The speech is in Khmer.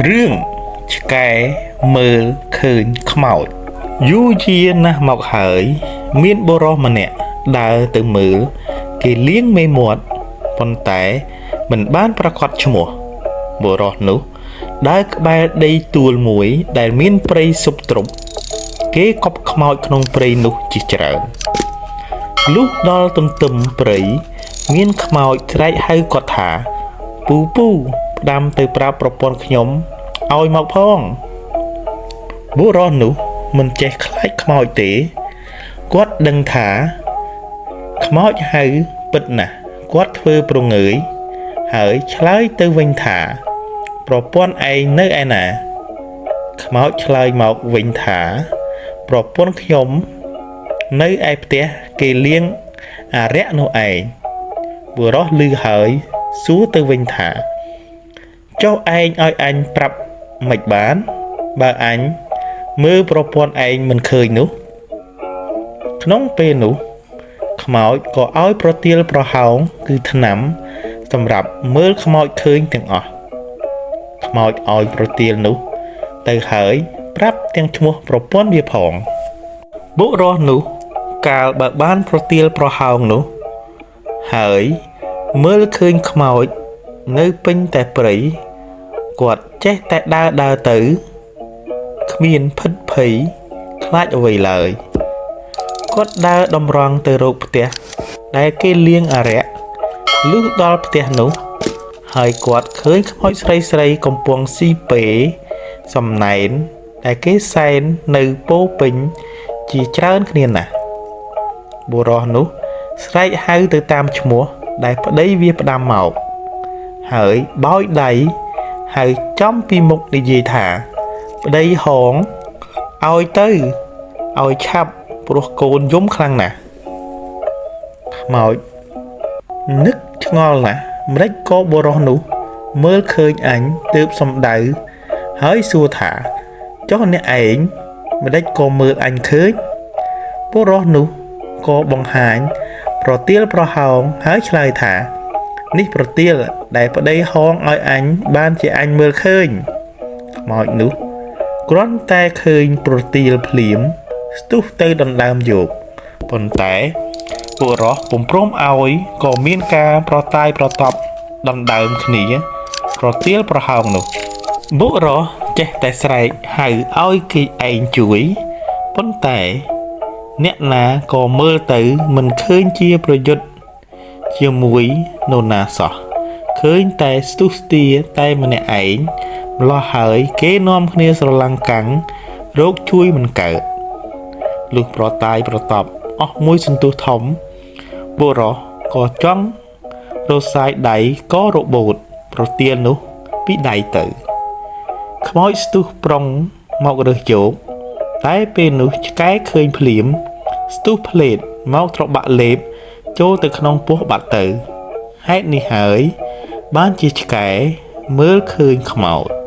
រឿងឆ្កែមើលឃើញខ្មោចយូរយារណាស់មកហើយ មានបុរសម្នាក់ដើរទៅមើល គេលាងមេមាត់ប៉ុន្តែមិនបានប្រកាសឈ្មោះបុរសនោះដើរក្បែរដីទួលមួយដែលមានព្រៃស៊ប់ទ្រប់គេកប់ខ្មោចក្នុងព្រៃនោះជាច្រើនលុះដល់ទន្ទឹមព្រៃមានខ្មោចស្រែកហៅគាត់ថា ពូពូផ្ដាំទៅប្រាប់ប្រពន្ធខ្ញុំឲ្យមកផងបុរសនោះមិនចេះខ្លាចខ្មោចទេគាត់ដឹងថាខ្មោចហៅពិតណាស់គាត់ធ្វើព្រងើយហើយឆ្លើយទៅវិញថា ប្រពន្ធឯងនៅឯណាខ្មោចឆ្លើយមកវិញថា ប្រពន្ធខ្ញុំនៅឯផ្ទះគេលៀងអារក្សនោះឯងបុរសឮហើយសួរទៅវិញថា ចុះឯងឲ្យអញប្រាប់មិនបាន បើអញមើលប្រពន្ធឯងមិនឃើញនោះ ក្នុងពេលនោះ ខ្មោចក៏ឲ្យប្រទាលប្រហោងគឺថ្នាំ សម្រាប់មើលខ្មោចឃើញទាំងអស់ខ្មោចឲ្យប្រទាលនោះ ទៅហើយប្រាប់ទាំងឈ្មោះប្រពន្ធវាផងបុរសនោះកាលបើបានប្រទាលប្រហោងនោះ ហើយមើលឃើញខ្មោចនៅពេញតែព្រៃគាត់ចេះតែដើរដើរទៅគ្មានភិតភ័យខ្លាចអ្វីឡើយគាត់ដើរតម្រង់ទៅរកផ្ទះដែលគេលៀងអារក្សលុះដល់ផ្ទះនោះ ហើយគាត់ឃើញខ្មោចស្រីស្រីកំពុងស៊ីពេសំណែនដែលគេសែននៅពោពេញជាច្រើនគ្នាណាស់បុរសនោះស្រែកហៅទៅតាមឈ្មោះដែលប្តីវាផ្ដាំមក ហើយបោយដៃហើយចំពីមុខនិយាយថា ប្តីហងឲ្យទៅឲ្យឆាប់ព្រោះកូនយំខ្លាំងណាស់ខ្មោចនឹកឆ្ងល់ណាស់ម្ដេចក៏បុរសនោះ មើលឃើញអញទើបសំដៅហើយសួរថាចុះអ្នកឯងម្ដេចក៏មើលអញឃើញបុរសនោះក៏បង្ហាញ ប្រទាលប្រហោងហើយឆ្លើយថា នេះប្រទាលដែលប្តីហងឲ្យអញបានជាអញមើលឃើញខ្មោចនោះគ្រាន់តែឃើញប្រទាលភ្លាមស្ទុះទៅដណ្ដើមយកប៉ុន្តែបុរសពុំព្រមឲ្យក៏មានការប្រតាយប្រតប់ដណ្ដើមគ្នា ប្រទាលប្រហោងនោះបុរសចេះតែស្រែកហៅឲ្យគេឯងជួយប៉ុន្តែអ្នកណាក៏មើលទៅមិនឃើញជាប្រយុទ្ធជាមួយនរណាសោះឃើញតែស្ទុះស្ទាតែម្នាក់ឯងម្លោះហើយគេនាំគ្នាស្រឡាំងកាំងរកជួយមិនកើតលុះប្រតាយប្រតប់អស់មួយសន្ទុះធំបុរសក៏ចង់រសាយដៃក៏របូតប្រទាលនោះពីដៃទៅខ្មោចស្ទុះប្រុងមករើសយកតែពេលនោះឆ្កែឃើញភ្លាមស្ទុះផ្លេតមកត្របាក់លេបចូលទៅក្នុងពោះបាត់ទៅហេតុនេះហើយបានជាឆ្កែមើលឃើញខ្មោច។